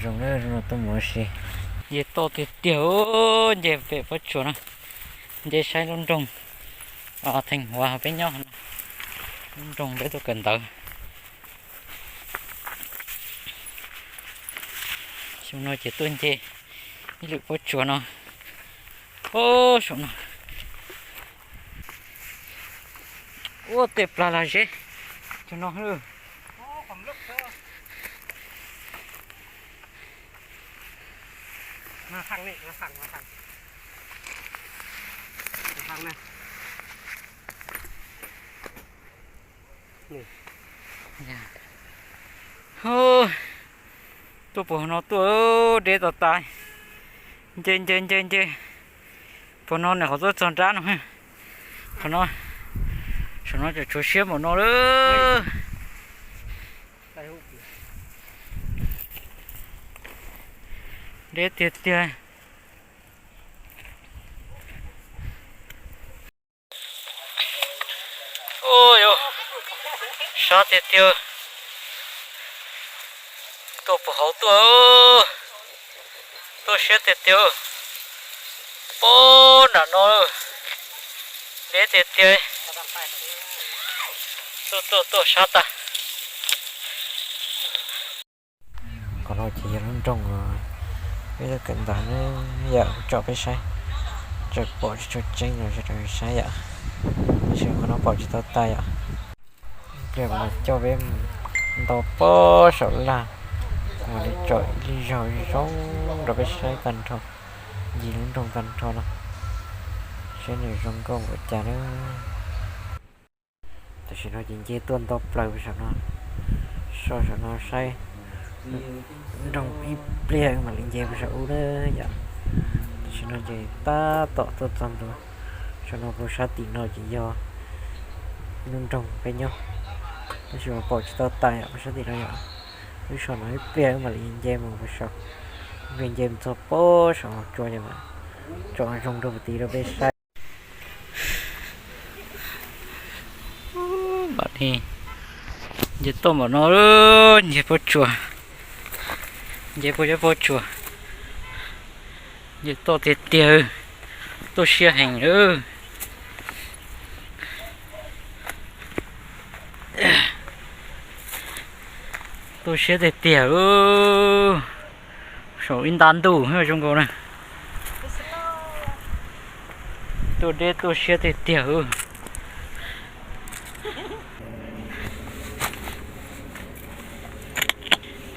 Zoo na, zoo no tuaj mus ua si. Nce toj tiag tiag, nce pem pob tsuas na, nce saib lub nroog Theej Huav peb nyob no, lub nroog peb tuaj kawm ntawv. Xyoo no ces tuaj nce ib lwm pob tsuas no, saum no. Ua tej plag lag zeb cov no. Tuaj puag no tuaj, deb tau tas. Nce nce nce nce, puag no nws qhov tuaj txog nrab no. Qhov no, saum no tseem tshuav siab npaum no lawm. Deb tiag tiag. Ua yog sab tiag tiag. Tuaj puag hauv tuaj, tuaj siab tiag tiag. Pob nram no, deb tiag tiag. Tuaj tuaj tuaj sab tag. Qhov no ces yog lub nroog peb tuaj kawm ntawv na yom, tsom peb saib. Tseem pom tsis tshua tseeb los sawv daws saib yom, tab sis qhov no pom tsis tau tas yom. Ib pliag kuv mam coj peb mus nto pob saum laj, kuv mam li tsom ib lub zog zoo rau peb saib tag nrho, ncig lub nroog tag nrho no, saib nws zoo nkauj npaum cas na. Tam sim no ces nce tuaj nto plaws saum no, so saum no saib nroog ib pliag mam li nce puag saum ub na yom. Tam sim no ces tab tom tuaj txog ntua saum no, puag sab tim no ces yog lub nroog peb nyob, tab sis mas pom tsis tau tas yom, puag sab tim no yom. Wb so no ib pliag wb mam li nce mus puag saum, ib pliag nce mus txog pob saum tsua ces mam tsom zoo rau puag tid rau peb saib. Mam li nce toj npaum no, nce pob tsuas, nce puag cov pob tsuas, nce toj tiag tiag, tuaj siab heev lawm. Tuaj siab tiag tiag, saum ib nta ntuj zoo nkaus na. Tuaj deb tuaj siab tiag tiag.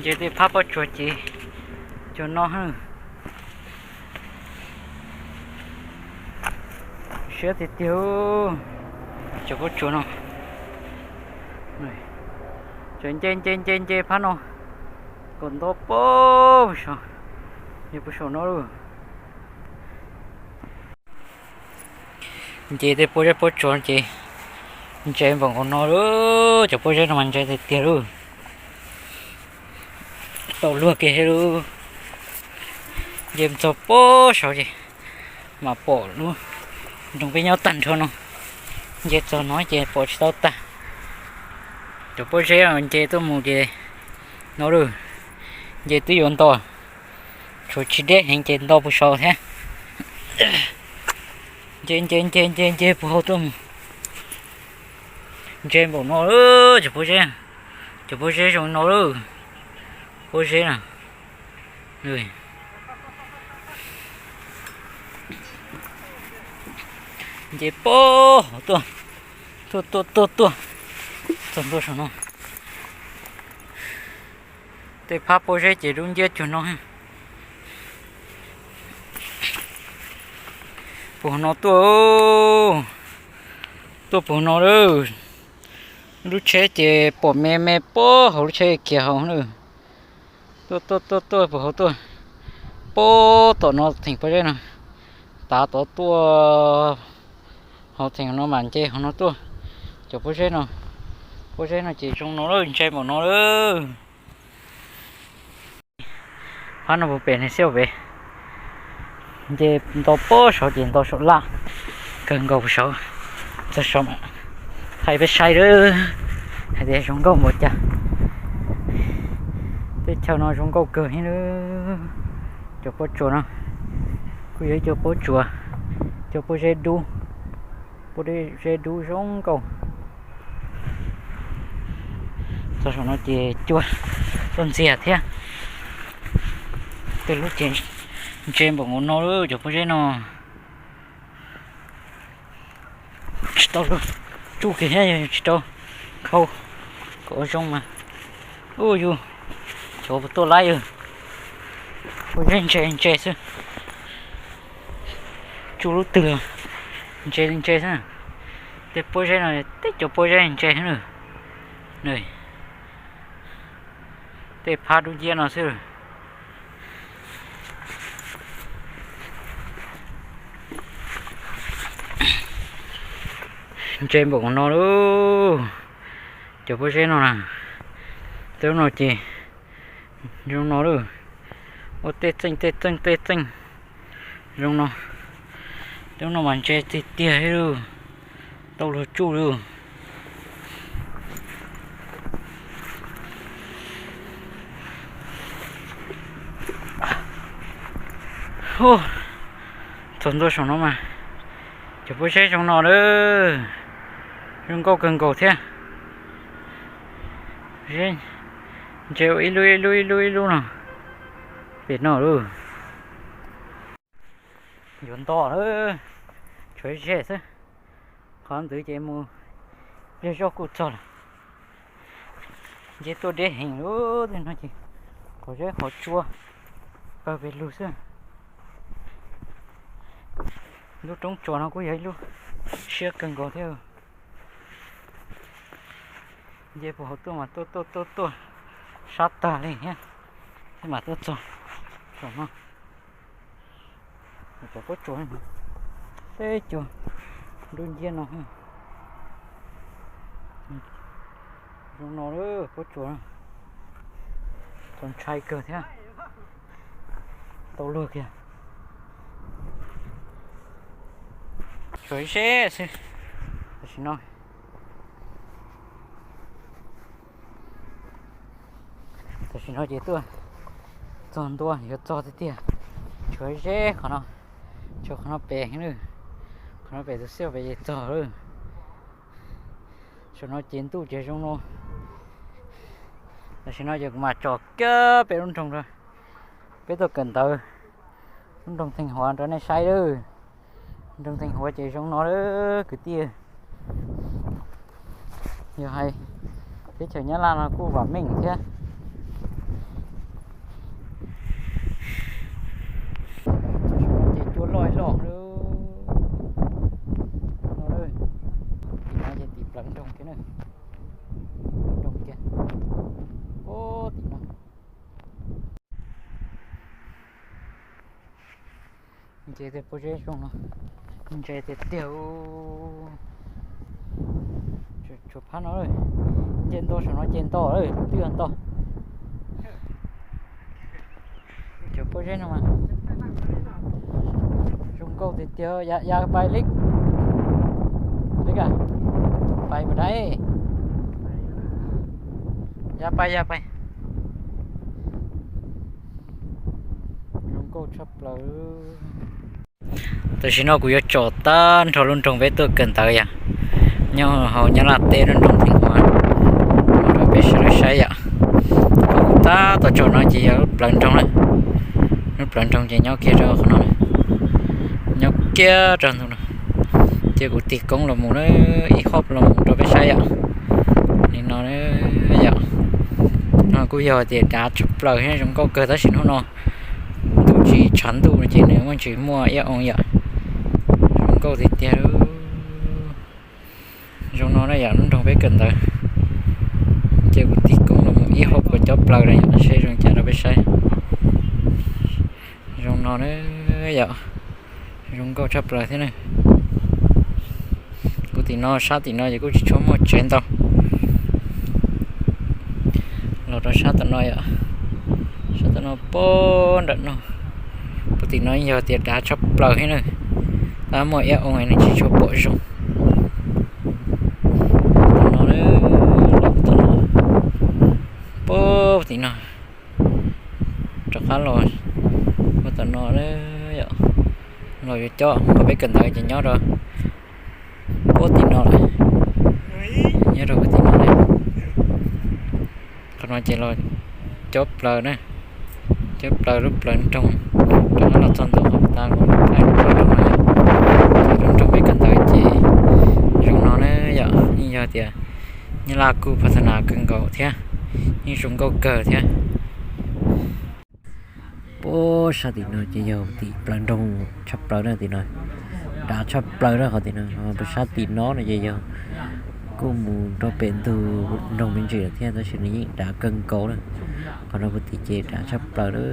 Nce tej phab pob tsuas ces cov no siab tiag tiag. Cov pob tsuas no, cov nce nce nce nce phab no kom nto pob saum, nce puag saum no lauj. Nce tej pob zeb pob tsuas ces ntse npaum nkaus no lauj, cov pob zeb no mas ntse tiag tiag lauj. Tau luag kiag lauj. Nce mus txog pob saud ces mam pom lub nroog peb nyob tag nrho no. Nce txog no ces pom tsis tau tag. Cov pob zeb nce tuaj mus ces no lauj, nce twb yuav nto, tshuav tsis deb heev ces nto puag saud thiab. Nce nce nce nce nce puag hauv tuaj mus. Ntse npaum no, cov pob zeb, cov pob zeb zoo no lauj. Pob zeb na, nce pob hauv tuaj, tuaj tuaj tuaj tuaj txog ntua saum no. Tej phab pob zeb ces dub nciab cuag no. Puag no tuaj, tuaj puag no lawm. Lub tsheb ces pom me me pob hauv lub tsheb khiav hauv lawm. Tuaj tuaj tuaj tuaj puag hauv tuaj, pob tom no theem pob zeb no, tav tod tuaj hauv theem no mam nce hauv no tuaj. Cov pob zeb no, pob zeb no ces zoo no lawm, ntse npaum no lawm. Phab no puag pem ne, xiab pem. Nce nto pob saud ces nto saum laj kawg nkaus saud. Txog saud mas thaij peb saib lawm hais tias zoo nkauj npaum cas. Tej Chaw no zoo nkauj kawg li. Cov pob tsuas no kuj yog ib co pob tsuas, cov pob zeb dub, pob zeb dub zoo nkauj. Txog saum no ces cua tuaj ntxias thiab. Tej lub ces ntse npaum nkaus no lawm cov pob zeb no. Tsis tau tsuj kiag thiab, tsis tau khau kom zoo mas. Ub yus, cov puas tuaj laib yus. Pob zeb ntse ntse xwb. Tsuj lub twg los ntse li ntse xwb. Tej pob zeb no tej cov pob zeb ntse xwb. Tej phab dub nciab no xwb. Ntse npaum no lauj. Cov pob zeb no na, tej lub no ces zoo no lauj. Ua tej txeej tej txeej tej txeej zoo no. Tej lub no mas ntse tiag tiag li lauj. Tau luag tsuj li. Txog ntua saum no mas cov pob zeb zoo no lawm. Zoo nkauj kawg nkaus thiab. Ntse ua ib lub ib lub ib lub ib lub no. Pem no lauj. Yuav nto lawm, tshuav ze xwb. Qhov ntawd ces mus pliag zoj kuj txog lawm. Nce tuaj deb heev lawm no ces qhov zeb qhov tsua pawg pes lug xwb. Lub roob tsuas no kuj yog ib lub siab kawg nkaus thiab. Nce puag hauv tuaj mas tuaj tuaj tuaj tuaj sab tag li thiab, thiab mam tuaj txog saum no. Cov pob tsuas, teb cua dub nciab no. Zoo no lawm pob tsuas, txaus ntshai kawg thiab. Tau luag kiag. Tshuav zeb xwb. Tam sim no, tam sim no ces tuaj txog ntua yuav txog tiag tiag. Tshuav zeb qhov no, tshuav qhov no pem, qhov no pem tus xiab pem ces txog lawm. Saum no ces ntuj ces zoo no. Tam sim no ces kuv mam tsom kiag peb lub nroog, peb tuaj kawm ntawv lub nroog Theej Huav rau nej saib lawm. Nroog Theej Huav ces zoo no lawm kwv tij. Yog hais teb chaws Nyab Laj no kuj vam meej thiab. Ces cua loj loj lawm. Tim no ces tim plawv nroog kiag na. Nroog kiag. Ub tim no. Nce tej pob zeb zoo no, ntse tiag tiag. Tshuav phab no, nce nto saum no ces nto lawm, twb yog nto. Cov pob zeb no mas zoo nkauj tiag tiag. Ya pais li, li ka, pais mus dai. Ya pais, ya pais. Zoo nkauj tshaj plaws. Tam sim no kuv yuav tsom tag nrho lub nroog peb tuaj kawm ntawv yom, nyob hauv Nyab Laj teb lub nroog Theej Huav rau peb sawv daws saib yom. Kuv tab tom tsom no ces yog lub plawv nroog na. Lub plawv nroog ces nyob kiag rau qhov no, nyob kiag rau ntawm no. Ces kuv tig koob los mus na, ib hop los mus rau peb saib yom. Li no yom. No kuj yog tias dav tshaj plaws thiab zoo nkauj kawg tab sis hnub no ntuj tsis tshav ntuj no ces nws muaj ntsis muaj iab oo yom. Zoo nkauj tiag tiag. Zoo no na yom, lub nroog peb kawm ntawv. Ces kuv tig koob los mus ib hop puas cob plaws na yom, seb zoo cas rau peb saib. Zoo no na yom, zoo nkauj tshaj plaws thiab na. Kuv tim no sab tim no ces kuj tsis tshua muaj tsev ntau. Los rau sab tom no yom, sab tom no pog nram no. Kuv tim no yog tias dav tshaj plaws thiab na, tab muaj iab oo nws tsis tshua pom zoo. Tom no, tom no, pog tim no. Rov qab los puag tom no na yom, los yuav cob qhov peb kawm ntawv ces nyob rau puag tim no lawm, nyob rau puag tim no lawm. Qhov no ces los cob plaws na, cob plaws lub plawv nroog, rov qab los txog ntua qhov tas, lub nroog peb kawm ntawv ces zoo no na yom. Yeej yog tias Nyab Laj kuj phas tha nas kawg nkaus thiab, yeej zoo nkauj kawg thiab. Puag sab tim no ces yog tim plawv nroog tshaj plaws na, tim no dav tshaj plaws na. Qhov tim no, puag sab tim no no ces yog kuj mus rau pem ntug nroog me ntsis lawm thiab, tab sis nws yeej dav kawg nkaus na. Qhov no puag tim ces dav tshaj plaws na.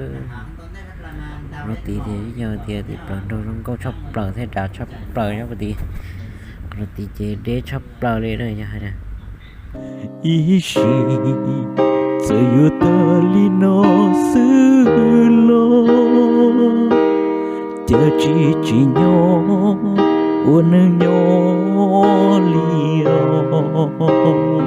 Qhov no tid ces yeej yog tias tim plawv nroog zoo nkauj tshaj plaws thiab dav tshaj plaws nyob puag tid. Qhov no tid ces deb tshaj plaws li na yog hais tias, ib sim txawm yuav tag li no xwb los cas tsis tsim nyog ua neeg nyob li os.